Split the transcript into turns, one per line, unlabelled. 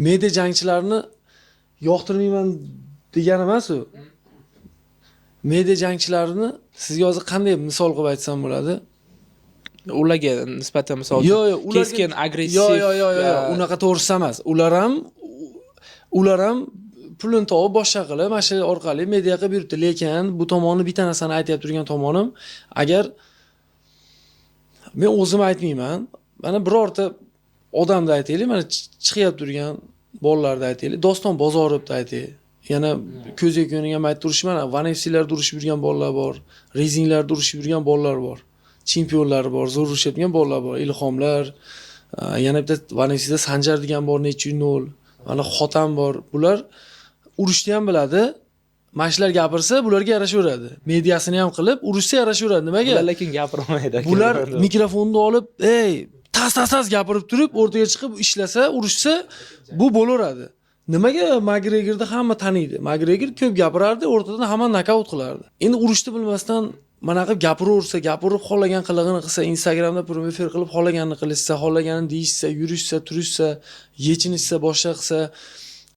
Media jangchilarni yoqtirmayman degani emas u. Media jangchilarini sizga hozir qanday misol qilib aytsam bo'ladi?
Ularga nisbatan, misol uchun,
Yo'q, ularga
keskin, agressiv.
Yo'q, unaqa to'g'risi emas. Ular ham pulini topib, boshqa qilib, mana shu orqali media qilib yuribdi. Lekin bu tomonni, bitta narsani aytyapti turgan tomonim, agar men o'zim aytmayman, mana birorta odamni aytaylik, mana chiqyapti turgan bolalarni aytaylik, Doston Bozorovni aytaylik. Yana ko'zga ko'ringan mayda turish, mana One FC'larda urushib yurgan bolalar bor, Rizinglarda urushib yurgan bolalar bor, chempionlar bor, zo'r urushadigan bolalar bor, Ilhomlar, yana bitta One FC'da Sanjar degan bor, necha nol, mana Xotam bor. Bular urushni ham biladi. Mana shular gapirsa, bularga yarashaveradi. Mediasini ham qilib, urushsa yarashaveradi. Nimaga?
Bular lekin gapirmaydi, aka.
Bular mikrofonni olib, ey, tas tas tas gapirib turib, o'rtaga chiqib ishlasa, urushsa, bu bo'laveradi. Nimaga Makgregorni hamma taniydi? Makgregor ko'p gapirardi, o'rtadan hamma nokaut qilardi. Endi urushni bilmasdan mana qilib gapiraversa, gapirib xohlagan qilig'ini qilsa, Instagramda прямой эфир qilib xohlaganini qilishsa, xohlaganini deyishsa, yurishsa, turishsa, yechinishsa, boshqa qilsa,